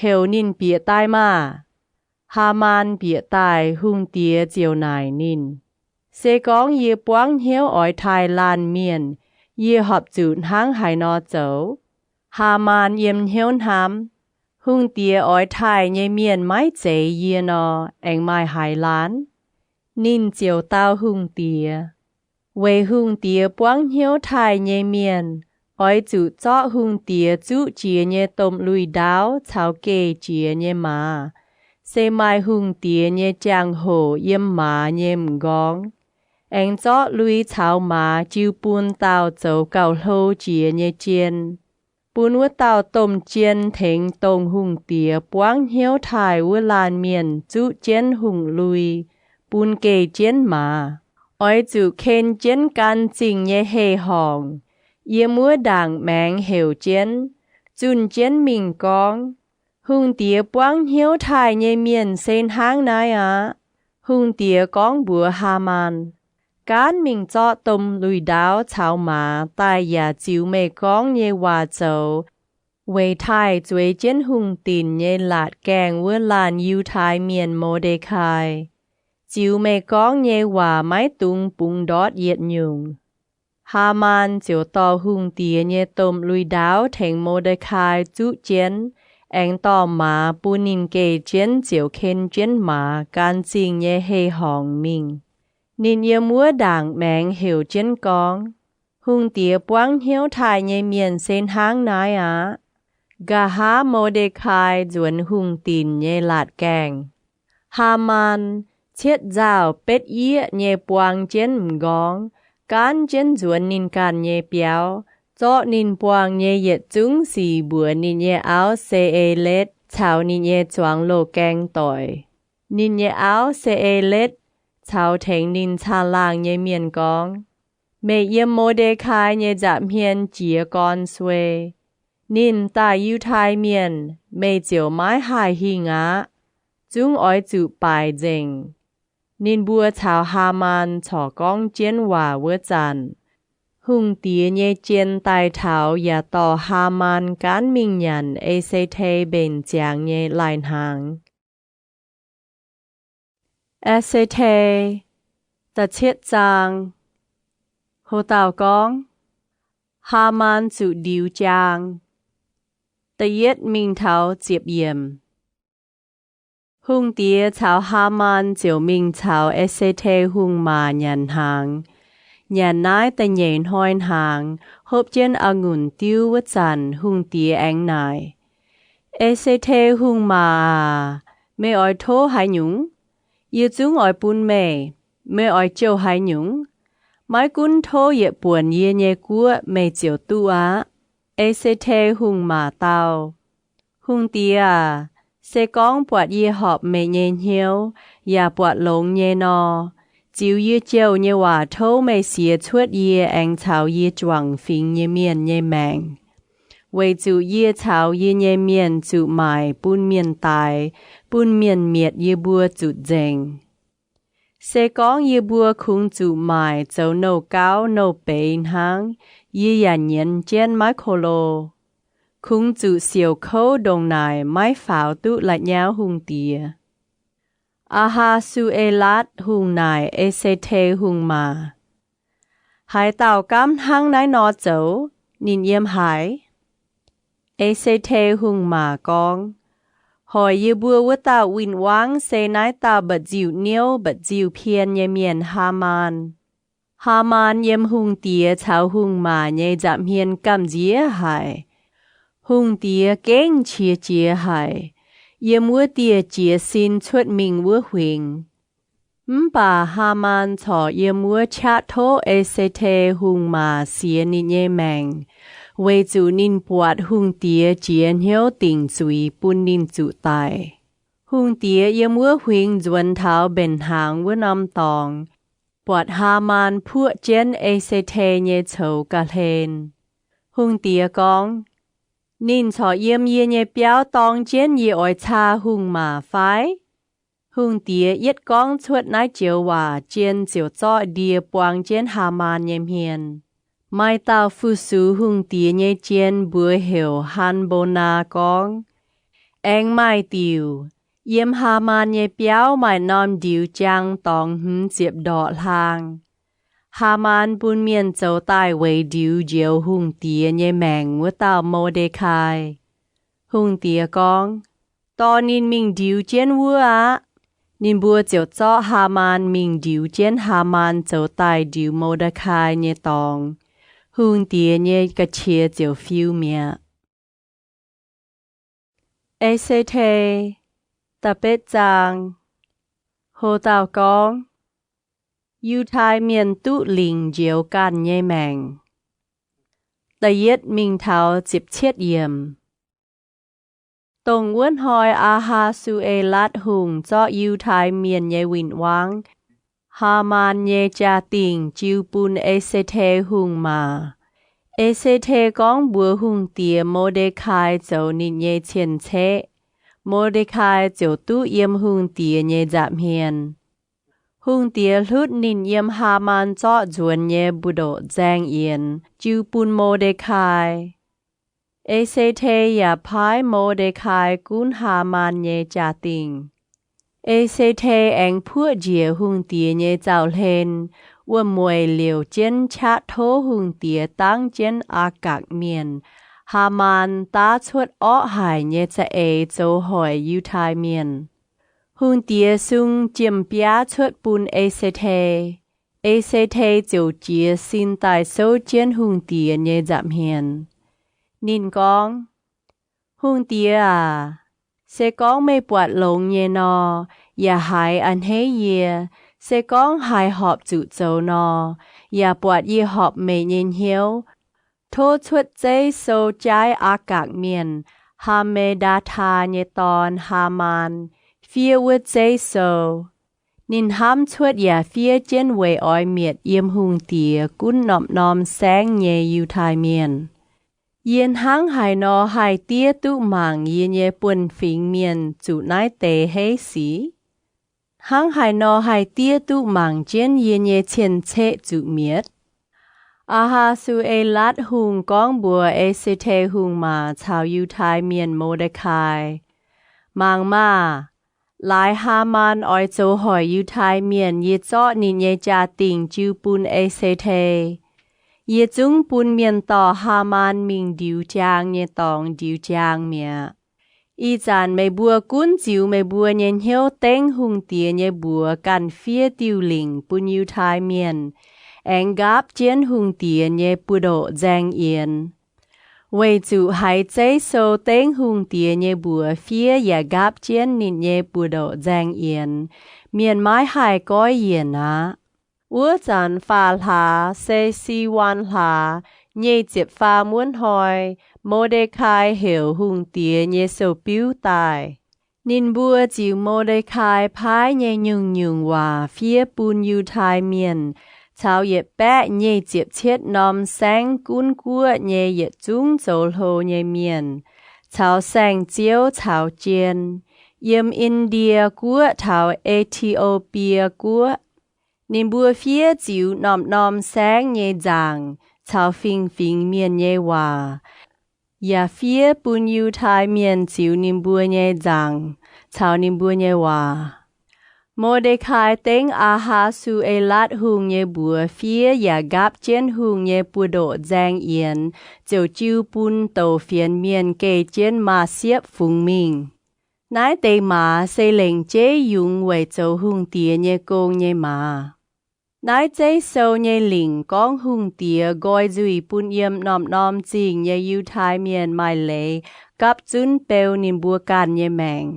Heuc ninh bieqc daaih maah! Haamaan bieqc daaih, hungh diex ziouc naaic ninh, Se gorngv yie buangv hnyouv oix taaih laanh mienh, Yie horpc zuqc hnangv haaix nor zoux? Haamaan yiem hnyouv hnamv, Hungh diex oix taaih nyei mienh maiv zeiz yie nor, aengx maaih haaix laanh? Ninh ziouc dau hungh diex, Weic hungh diex buangv hnyouv taaih nyei mienh oix zuqc zorqv hungh diex zuqv jiex nyei domh lui ndaauv caux geh jiex nyei maaz, se maaih hungh diex nyei jangx-hoc yiem maaz nyei m'nqorngv, aengx zorqv lui caux maaz jiu bun dauh zoux gauh hlo jiex nyei jien, bun wuov dauh domh jien tengx dongh hungh diex buangv hnyouv taaih wuov laanh mienh zuqv jienv hungh lui, bun geh jienv maaz. Oix zuqc ken jienv gan zingh nyei heh horngc, yiem wuov ndaangc maengx heuc jienv, zunh jienv mingh gorngv, Hungh diex buangv hnyouv taaih nyei mienh se hnangv naaiv aqv. Hungh diex gorngv mbuox Haamaan, Gaanv mingh zorqv domh lui ndaauv caux maaz daaih yaac ziux meih gorngv nyei waac zoux, weic taaih zueiz jienv hungh dinc nyei laatc gaengh wuov laanh Yiutai Mienh, Mo^nde^kai. Ziux meih gorngv nyei waac maiv dungx bungx ndortv yietc nyungc. Haamaan ziouc dorh hungh diex nyei domh lui ndaauv tengx Mo^nde^kai zuqv jienv, aengx dorh maaz bun ninh geh jienv ziouc ken jienv maaz gan zingh nyei heh horngc mingh. Ninh yiem wuov ndaangc maengx heuc jienv gorngv, Hungh diex buangv hnyouv taaih nyei mienh se hnangv naaiv aqv. Nqa'haav Mo^nde^kai nzuonx hungh dinc nyei laatc gaengh. Haamaan cietv nzauh betv yieqv nyei buang jienv m'nqorngv, gaanv jienv nzuonx ninh ganh nyei biauv, zorqv ninh buangh nyei yietc zungv sic mbuox ninh nyei auv, Se^e^letv, caux ninh nyei zuangx loz-gaeng doic. Ninh nyei auv, Se^e^letv, caux tengx ninh caangh laangh nyei mienh gorngv, Meih yiem Mo^nde^kai nyei nza'hmien jiez gorn suei. Ninh daaih Yiutai Mienh, meih ziouc maiv haih hingh aqv. Zungv oix zuqc baaic nzengc. Ninh mbuo caux Haamaan corc gorngv jienv waac wuov zanc, hungh diex nyei jien daaih taux yaac dorh Haamaan gaanv mingh nyanc E^se^te mbenc ziangx nyei lai-hnaangx. E^se^te, da'cietv zaang. Ho dauh gorngv, Haamaan zuqc ndiux jaang. Da'yietv mingh taux ziepc yiemc. Hungh diex caux Haamaan ziouc mingh caux E^se^te Hungh Maac nyanc hnaangx. Nyanc naaiv da'nyeic hnoi hnaangx, hopv jienv a'ngunc diuv wuov zanc, hungh diex aengx naaic, E^se^te Hungh Maac aac, meih oix tov haaix nyungc? Yie zungv oix bun meih. Meih oix jouh haaix nyungc? Maiv gunv tov yietc buonc yie nyei guoqv meih ziouc duqv aqv. E^se^te Hungh Maac dau, Hungh diex aac, se gorngv buatc yie horpc meih nyei hnyouv yaac buatc longx nyei nor, ziux yie jouh nyei waac tov meih siez cuotv yie aengx caux yie juangc fingx nyei mienh nyei maengc, weic zuqc yie caux yie nyei mienh zuqc maaic bun mienh daix, bun mienh mietc yie mbuo zuqc nzengc. Se gorngv yie mbuo kungx zuqc maaic zoux nouh gauv nouh beiz hnangv, yie yaac nyienz jienv maiv ko lo. Kungx zuqc siouc kouv ndongc naaic maiv faaux duqv la'nyauv hungh diex. Aa^haa^su^e^latv Hungh naaic E^se^te Hungh Maac, Haaix dauh gaamv hnangv naaiv nor zoux? Ninh yiem haaix? E^se^te Hungh Maac gorngv, Hoic yie mbuo wuov dauh win-wangv se naaiv dauh mba'nziu-niouv mba'nziu-pien nyei mienh, Haamaan. Haamaan yiem hungh diex caux hungh maac nyei nza'hmien gamh nziex haic. Hungh diex gengh qiex jiez haic, yiem wuov dieh jiez sin cuotv mingh wuov huingx. Mv baac Haamaan corc yiem wuov qaqv tov E^se^te Hungh Maac siez ninh nyei maengc, weic zuqc ninh buatc hungh diex jiex hnyouv dingc zuiz bun ninh zuqc daic. Hungh diex yiem wuov huingx nzuonx taux mbenc hnaangx wuov norm dorngx, buatc Haamaan puoqv jienv E^se^te nyei coux ga'hlen. Hungh diex gorngv, Ninh corc yiem yie nyei biauv dorng jienv yie oix caa hungh maac fai? Hungh diex yietv gorngv cuotv naaiv joux waac, jien ziouc zorqv ndie buang jienv Haamaan nyei hmien. Maaih dauh fu-sux hungh diex nyei jien mbuox heuc Han^mbo^naa gorngv, Aengx maaih diuc, yiem Haamaan nyei biauv maaih norm ndiux jaang dorngx hmz ziepc ndorqc hlaang. Haamaan bun mienh zoux daaih weic ndiux njoux hungh diex nyei maengc wuov dauh Mo^nde^kai. Hungh diex gorngv, Dorh ninh mingh ndiux jienv wuov aqv. Ninh mbuo ziouc zorqv Haamaan mingh ndiux jienv Haamaan zoux daaih ndiux Mo^nde^kai nyei dorngx. Hungh diex nyei ga'qiex ziouc fiu mi'aqv. E^se^te, da'betv zaang. Ho dauh gorngv, Yiutai Mienh Duqv Lingc Njoux Ganh Nyei Maengc. Da'yietv mingh taux ziepc cietv yiemc. Dongh wuov hnoi Aa^haa^su^e^latv Hungh zorqv Yiutai Mienh nyei win-wangv, Haamaan nyei jaa-dingh jiu bun E^se^te Hungh maah. E^se^te gorngv mbuox hungh diex Mo^nde^kai zoux ninh nyei cien-ceqv. Mo^nde^kai ziouc duqv yiem hungh diex nyei nza'hmien. Hungh diex hlutv ninh yiem Haamaan zorqv nzuonx nyei mbu'ndoqc nzaeng yienx jiu bun Mo^nde^kai. E^se^te yaac paaiv Mo^nde^kai gunv Haamaan nyei jaa-dingh. E^se^te aengx puoqv njiec hungh diex nyei zaux-hlen, wuom-mueic liouc jienv qaqv tov hungh diex dangv jienv Aagakc Mienh, Haamaan, daav cuotv orqv haic nyei za'eix zoux hoic Yiutai Mienh. Hungh diex sung jiem-biaav cuotv bun E^se^te. E^se^te ziouc jiez sin daaih souv jienv hungh diex nyei nza'hmien. Ninh gorngv, Hungh diex aac, se gorngv meih buatc longx nyei nor, yaac haiz a'hneiv yie. Se gorngv haiz horpc zuqc zoux nor, yaac buatc yie horpc meih nyei hnyouv, tov cuotv zeiv sou jaaiv Aagakc Mienh, Haa^me^ndaa^taa, nyei dorn, Haamaan, fiev wuov zeiv sou. Ninh hnamv cuotv yaac fiev jienv weic oix mietc yiem hungh diex gunv norm-norm saengv nyei Yiutai Mienh. Yie hnangv haaix nor haih diev duqv mangc yie nyei buonv-fingx mienh zuqc naaiv deix heiv sic? Hnangv haaix nor haih diev duqv mangc jienv yie nyei cien-ceqv zuqc mietc? Aa^haa^su^e^latv Hungh gorngv mbuox E^se^te Hungh maah caux Yiutai Mienh Mo^nde^kai, Mangc maah! Laaix Haamaan oix zoux hoic Yiutai Mienh, yie zorqv ninh nyei jaa-dingh jiu bun E^se^te. Yie zungv bun mienh dorh Haamaan mingh ndiux jaang nyei dorngx ndiux jaang mi'aqv. Ih zanc meih mbuo gunv ziux meih mbuo nyei hnyouv dengv hungh diex nyei mbuox ganh fiev diuh lingc bun Yiutai Mienh, aengx nqaapv jienv hungh diex nyei buoz-ndoqv nzaeng yienx. Weic zuqc haiz zeiv sou dengv hungh diex nyei mbuox fiev yaac nqaapv jienv ninh nyei buoz-ndoqv nzaeng yienx, mienh maiv haih goiv yienc aqv. Wuov zanc faam hlaax, se Si^waan Hlaax, nyic ziepc faam wuov hnoi, Mo^nde^kai heuc hungh diex nyei sou-biuv daaih. Ninh mbuo ziux Mo^nde^kai paaiv nyei nyungc-nyungc waac fiev bun Yiutai Mienh caux yietc baeqv nyic ziepc cietv norm saengv gunv guoqv nyei yietc zungv zoux hlo nyei mienh, caux saeng-ziouv caux jien, yiem En^ndie Guoqv taux E^ti^o^bie Guoqv. Ninh mbuo fiev ziux norm-norm saengv nyei nzaangc caux fingx-fingx mienh nyei waac, yaac fiev bun Yiutai Mienh ziux ninh mbuo nyei nzaangc caux ninh mbuo nyei waac. Mo^nde^kai dengv Aa^haa^su^e^latv Hungh nyei mbuox fiev yaac nqaapv jienv hungh nyei buoz-ndoqv nzaeng yienx, ziouc jiu bun douc fienx mienh geh jienv maaz-siepv fungx mingh. Naaiv deix maaz se lengc jeiv yungz weic zoux hungh diex nyei gong nyei maaz. Naaiv zeiv sou nyei lingc gorngv hungh diex nqoi nzuih bun yiem norm-norm zingh nyei Yiutai Mienh maaih leiz gapv zunv beu ninh mbuo ganh nyei maengc.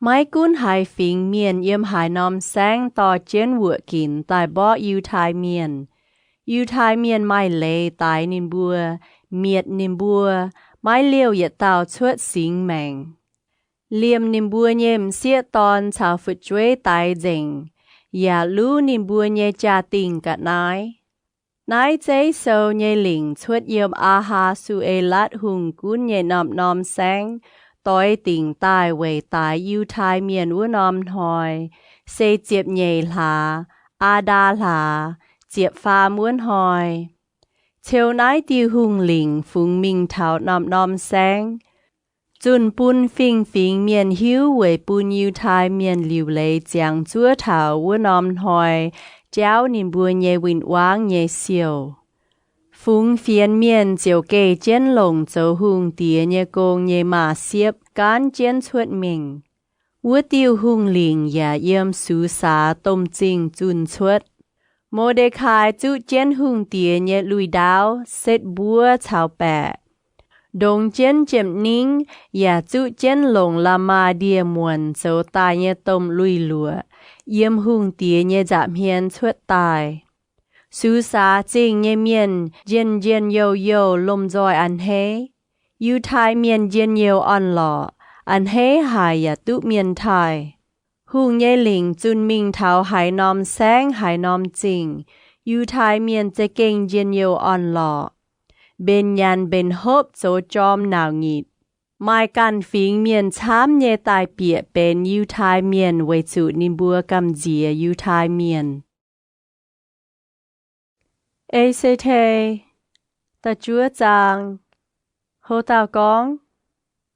Maiv gunv haaix fingx mienh yiem haaix norm saengv dorh jienv wuoqc ginc daaih mborqv Yiutai Mienh, Yiutai Mienh maaih leiz daix ninh mbuo, mietc ninh mbuo, maiv liouh yietc dauh cuotv singx maengc. Liemh ninh mbuo nyei m'sieqv dorn caux fu'jueiv daix nzengc, yaac luv ninh mbuo nyei jaa-dingh ga'naaiv. Naaiv zeiv sou nyei lingc cuotv yiem Aa^haa^su^e^latv Hungh gunv nyei norm-norm saengv, doix dingc daaih weic daix Yiutai Mienh wuov norm hnoi, se ziepc nyeic hlaax, Aa^ndaa hlaax, ziepc faam wuov hnoi. Ciou naaiv diuh hungh lingc fungx mingh taux norm-norm saengv, zunh bun fingx-fingx mienh hiuv weic bun Yiutai Mienh liuc leiz ziangx zuov taux wuov norm hnoi jaauv ninh mbuo nyei win-wangv nyei siouc. Fungx fienx mienh ziouc geh jienv longc zoux hungh diex nyei gong nyei maaz-siepv gaanv jienv cuotv mingh. Wuov diuh hungh lingc yaac yiem Susaa domh zingh zunh cuotv. Mo^nde^kai zuqv jienv hungh diex nyei lui-ndaauv, setv mbuov caux baeqc, ndongx jienv jiem-ningv, yaac zuqv jienv longc la'maah ndie-muonc zoux daaih nyei domh lui-luoqc yiem hungh diex nyei nza'hmien cuotv daaih. Susaa zingh nyei mienh njien-njien youh youh lomh nzoih a'hneiv. Yiutai Mienh njien-youh orn-lorqc, a'hneiv haic yaac duqv mienh taaih. Hungh nyei lingc zunh mingh taux haaix norm saengv haaix norm zingh, Yiutai Mienh za'gengh njien-youh orn-lorqc. Mbenc Nyanc Mbenc Hopv zoux jorm nauc nyitc. Maaih ganh fingx mienh camv nyei daaih bieqc benx Yiutai Mienh weic zuqc ninh mbuo gamh nziex Yiutai Mienh. E^se^te, da'juov zaang. Ho dauh gorngv,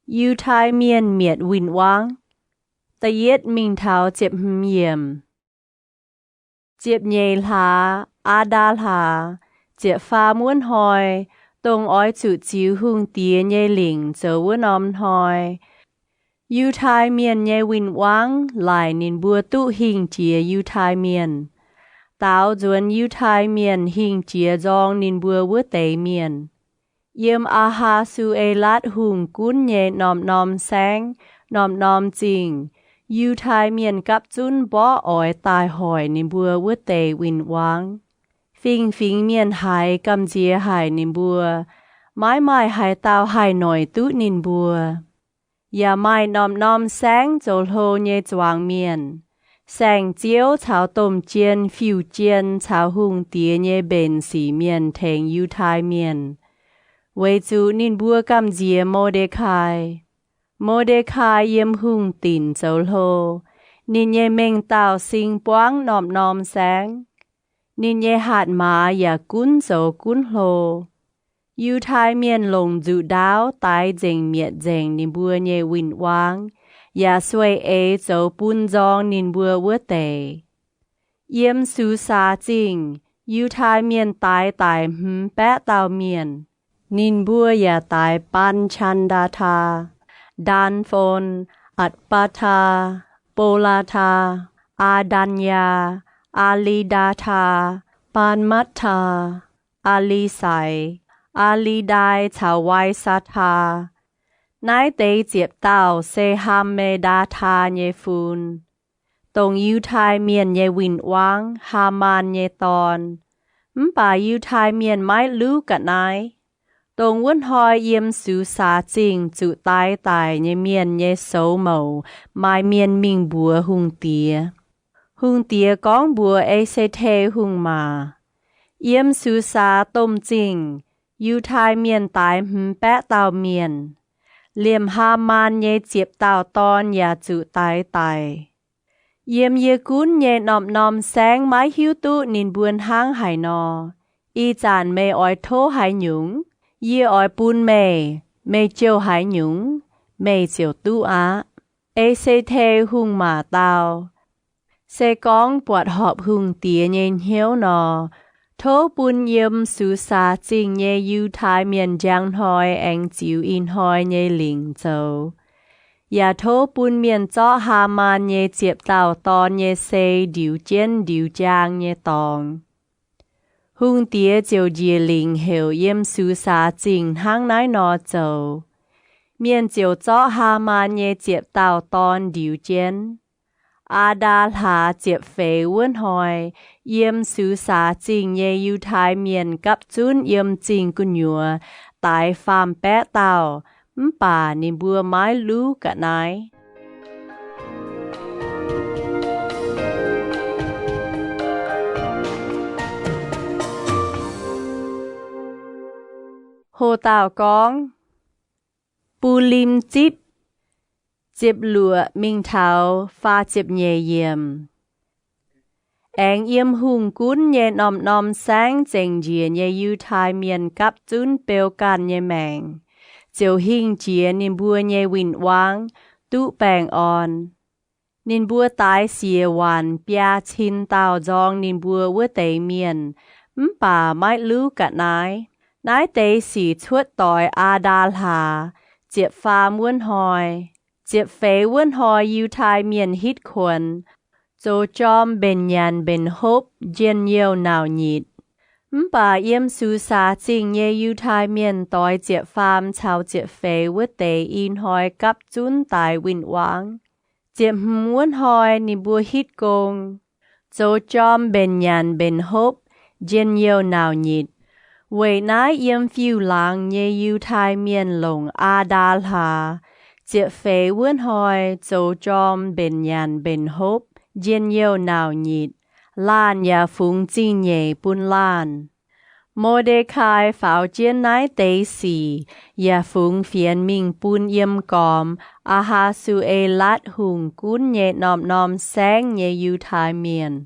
Yiutai Mienh mietc win-wangv. Da'yietv mingh taux ziepc hmz yiemc. Ziepc nyeic hlaax, Aa^ndaa hlaax, ziepc faam wuov hnoi, dongh oix zuqc ziux hungh diex nyei lingc zoux wuov norm hnoi, Yiutai Mienh nyei win-wangv laaic ninh mbuo duqv hingh jiex Yiutai Mienh, daaux nzuonx Yiutai Mienh hingh jiex nzorng ninh mbuo wuov deix mienh. Yiem Aa^haa^su^e^latv Hungh gunv nyei norm-norm saengv, norm-norm zingh, Yiutai Mienh gapv zunv mborqv oix daaih hoic ninh mbuo wuov deix win-wangv. Fingx-fingx mienh haiz gamh nziex haic ninh mbuo, maiv maaih haaix dauh haih noic duqv ninh mbuo. Yaac maaih norm-norm saengv zoux hlo nyei zuangx mienh, saeng-ziouv caux domh jien, fiuv-jien caux hungh diex nyei mbenc sic mienh tengx Yiutai Mienh, weic zuqc ninh mbuo gamh nziex Mo^nde^kai. Mo^nde^kai yiem hungh dinc zoux hlo. Ninh nyei mengh dauh sing buangv norm-norm saengv. Ninh nyei hatc maaz yaac gunv zoux gunv hlo. Yiutai Mienh longc nzuqc ndaauv daix nzengc mietc nzengc ninh mbuo nyei win-wangv, yaac sueih eix zoux bun nzorng ninh mbuo wuov deix. Yiem Susaa Zingh, Yiutai Mienh daix daic hmz baeqv dauh mienh. Ninh mbuo yaac daix Baan^chan^ndaa^taa, Ndaan^fon, Atc^baa^taa, Bo^laa^taa, Aa^ndan^yaa, Aa^li^ndaa^taa, Baan^matv^taa, Aa^li^sai, Aa^li^ndai caux Wai^saa^taa. Naaiv deix ziepc dauh se Haa^me^ndaa^taa nyei fun, dongh Yiutai Mienh nyei win-wangv, Haamaan nyei dorn. Mv baac Yiutai Mienh maiv luv ga'naaiv. Dongh wuov hnoi yiem Susaa Zingh zuqc daix daic nyei mienh nyei soux mouc maaih mienh mingh mbuox hungh diex. Hungh diex gorngv mbuox E^se^te Hungh Maac, Yiem Susaa domh zingh, Yiutai Mienh daix hmz baeqv dauh mienh. Liemh Haamaan nyei ziepc dauh dorn yaac zuqc daix daic. Yiem yie gunv nyei norm-norm saengv maiv hiuv duqv ninh mbuo hnangv haaix nor. Ih zanc meih oix tov haaix nyungc? Yie oix bun meih. Meih jouh haaix nyungc, meih ziouc duqv aqv. E^se^te Hungh Maac dau, Se gorngv buatc horpc hungh diex nyei hnyouv nor, tov bun yiem Susaa Zingh nyei Yiutai Mienh njang hnoi aengx ziux ih hnoi nyei lingc zoux. Yaac tov bun mienh zorqv Haamaan nyei ziepc dauh dorn nyei sei ndiux jienv ndiux jaang nyei dorngx. Hungh diex ziouc njiec lingc heuc yiem Susaa Zingh hnangv naaiv nor zoux. Mienh ziouc zorqv Haamaan nyei ziepc dauh dorn ndiux jienv. Aa^ndaa hlaax ziepc feix wuov hnoi, yiem Susaa Zingh nyei Yiutai Mienh gapv zunv yiem zingh gu'nyuoz daix faam-baeqv dauh, mv baac ninh mbuo maiv luv ga'naaiv. Ho dauh gorngv, Bulim Zipv, ziepc luoqc mingh taux faah ziepc nyeic yiemc. Aengx yiem hungh gunv nyei norm-norm saengv zengc njiec nyei Yiutai Mienh gapv zunv beu ganh nyei maengc, ziouc hingh jiex ninh mbuo nyei win-wangv, duqv baengh orn. Ninh mbuo daix siec waanc biaa cin dauh nzorng ninh mbuo wuov deix mienh, mv baac maiv luv ga'naaiv. Naaiv deix sic cuotv doix Aa^ndaa hlaax, ziepc faam wuov hnoi. Ziepc feix wuov hnoi Yiutai Mienh hitv kuonx, zoux jorm mbenc nyanc mbenc hopv, njien-youh nauc nyitc. Mv baac yiem Susaa Zingh nyei Yiutai Mienh doix ziepc faam caux ziepc feix wuov deix i hnoi gapv zunv daix win-wangv. Ziepc hmz wuov hnoi ninh mbuo hitv gong, zoux jorm mbenc nyanc mbenc hopv, njien-youh nauc nyitc. Weic naaiv yiem fiuv-laangz nyei Yiutai Mienh longc Aa^ndaa hlaax, ziepc feix wuov hnoi zoux jorm mbenc nyanc mbenc hopv, njien-youh nauc nyitc, laanh yaac fungx zingh nyeic bun laanh. Mo^nde^kai faaux jienv naaiv deix sic yaac fungx fienx mingh bun yiem gormx Aa^haa^su^e^latv Hungh gunv nyei norm-norm saengv nyei Yiutai Mienh.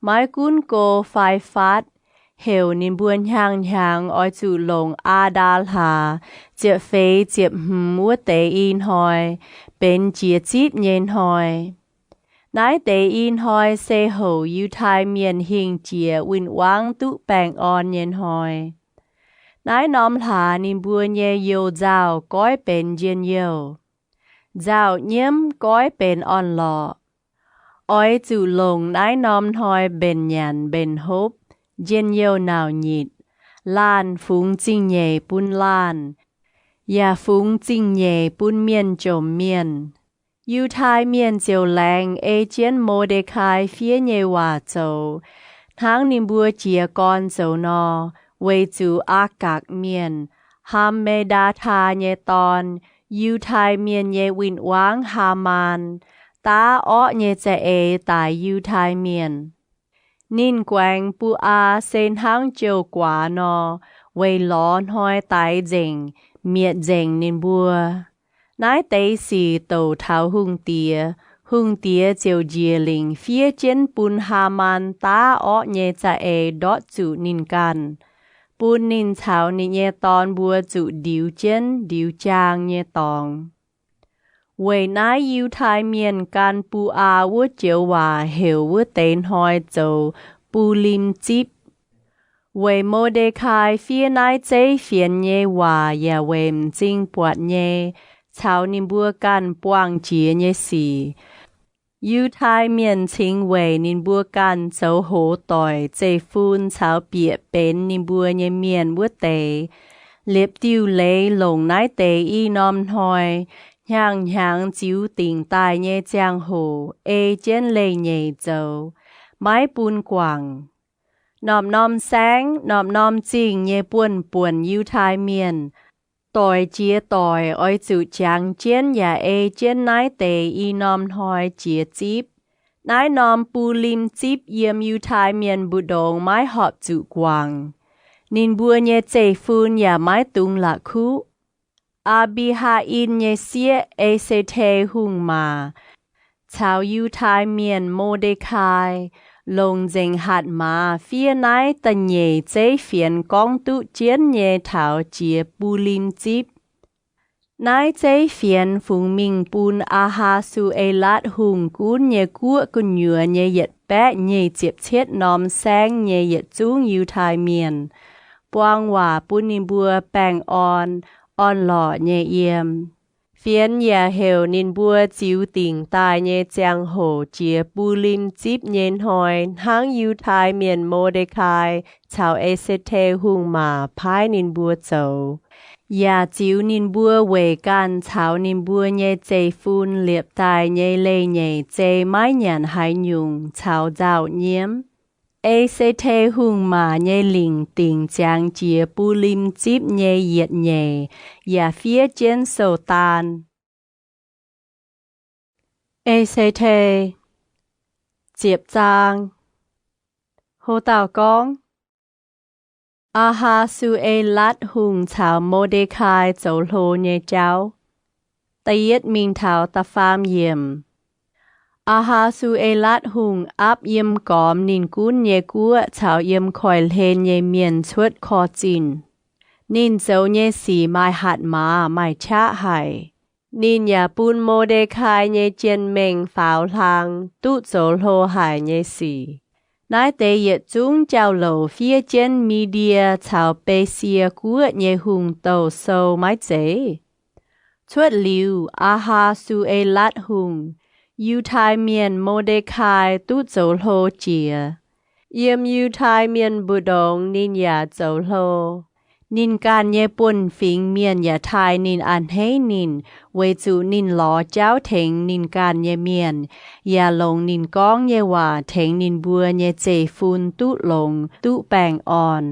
Maiv gunv go fai faatv, heuc ninh mbuo hnyangx-hnyangx oix zuqc longc Aa^ndaa hlaax ziepc feix ziepc hmz wuov deix i hnoi benx jiex zipv nyei hnoi. Naaiv deix i hnoi se houc Yiutai Mienh hingh jiex win-wangv duqv baengh orn nyei hnoi. Naaiv norm hlaax ninh mbuo nyei you-nzauh goiv benx njien-youh, nzauh nyiemv goiv benx orn-lorqc. Oix zuqc longc naaiv norm hnoi mbenc nyanc mbenc hopv, njien-youh nauc nyitc, laanh fungx zingh nyeic bun laanh, yaac fungx zingh nyeic bun mienh jomc mienh. Yiutai Mienh ziouc laengz ei jienv Mo^nde^kai fiev nyei waac zoux, hnangv ninh mbuo jiez gorn zoux nor, weic zuqc Aa^gakc Mienh, Ham^me^ndaa^taa nyei dorn, Yiutai Mienh nyei win-wangv Haamaan, daav orqv nyei za'eix daic Yiutai Mienh. Ninh guaengx Bu^aa se hnangv jouh guaax nor, weic lorz hnoi daix nzengc, mietc nzengc ninh mbuo. Naaiv deix sic douc taux hungh diex, hungh diex ziouc njiec lingc fiev jienv bun Haamaan daav orqv nyei za'eix ndortv zuqc ninh ganh, bun ninh caux ninh nyei dorn mbuo zuqc ndiux jienv ndiux jaang nyei dorngx. Weic naaiv Yiutai Mienh gan Bu^aa wuov joux waac heuc wuov deix hnoi zoux Bulim Zipv. Weic Mo^nde^kai fiev naaiv zeiv fienx nyei waac yaac weic m'zing buatc nyei caux ninh mbuo ganh buangh jiex nyei sic, Yiutai Mienh cingx weic ninh mbuo ganh zoux hoz doic zeiv-fun caux bieqc benx ninh mbuo nyei mienh wuov deix, liepc diuh leiz longc naaiv deix i norm hnoi hnyangx-hnyangx ziux dingc daaih nyei ziangh hoc ei jienv leiz-nyeic zoux, maiv bun guangc. Norm-norm saengv, norm-norm zingh nyei buonv-buonc Yiutai Mienh, doic jiex doic oix zuqc jangx jienv yaac ei jienv naaiv deix i norm hnoi jiex zipv. Naaiv norm Bulim Zipv yiem Yiutai Mienh mbu'ndongx maiv horpc zuqc guangc. Ninh mbuo nyei zeiv-fun yaac maiv dungx la'kuqv. Aa^mbi^haa^in nyei sieqv, E^se^te Hungh Maac, caux Yiutai Mienh Mo^nde^kai longc nzengc hatc maaz fiev naaiv da'nyeic zeiv fienx gorngv duqv jienv nyei taux jiex Bulim Zipv. Naaiv zeiv fienx fungx mingh bun Aa^haa^su^e^latv Hungh gunv nyei guoqv gu'nyuoz nyei yietc baeqv nyic ziepc cietv norm saengv nyei yietc zungv Yiutai Mienh, buang waac bun ninh mbuo baengh orn, orn-lorqc nyei yiem. Fienx yaac heuc ninh mbuo ziux dingc daaih nyei ziangh hoc jiex Bulim Zipv nyei hnoi hnangv Yiutai Mienh Mo^nde^kai caux E^se^te Hungh Maac paaiv ninh mbuo zoux, yaac ziux ninh mbuo weic ganh caux ninh mbuo nyei zeiv-fun liepc daaih nyei leiz-nyeic zei maiv nyanc haaix nyungc caux nzauh nyiemv. E^se^te Hungh Maac nyei lingc dingc ziangx jiex Bulim Zipv nyei yietc nyeic yaac fiev jienv sou-daan. E^se^te, ziepc zaang. Ho dauh gorngv, Aa^haa^su^e^latv Hungh caux Mo^nde^kai zoux hlo nyei jauv. Da'yietv mingh taux da'faam yiemc. Aa^haa^su^e^latv Hungh aapv yiem gormx ninh gunv nyei guoqv caux yiem koiv-hlen nyei mienh cuotv Korv-Zinh. Ninh zoux nyei sic maaih hatc maaz maaih qaqv haic. Ninh yaac bun Mo^nde^kai nyei jien-mengh faaux hlang duqv zoux hlo haic nyei sic. Naaiv deix yietc zungv jauv-louc fiev jienv Mi^ndie caux Besie Guoqv nyei hungh douh sou maiv zeiz? Cuotv liuz Aa^haa^su^e^latv Hungh, Yiutai Mienh Mo^nde^kai duqv zoux hlo jiex. Yiem Yiutai Mienh mbu'ndongx ninh yaac zoux hlo. Ninh ganh nyei buonv-fingx mienh yaac taaih ninh a'hneiv ninh, weic zuqc ninh lorz jauv tengx ninh ganh nyei mienh, yaac longc ninh gorngv nyei waac tengx ninh mbuo nyei zeiv-fun duqv longx duqv baengh orn.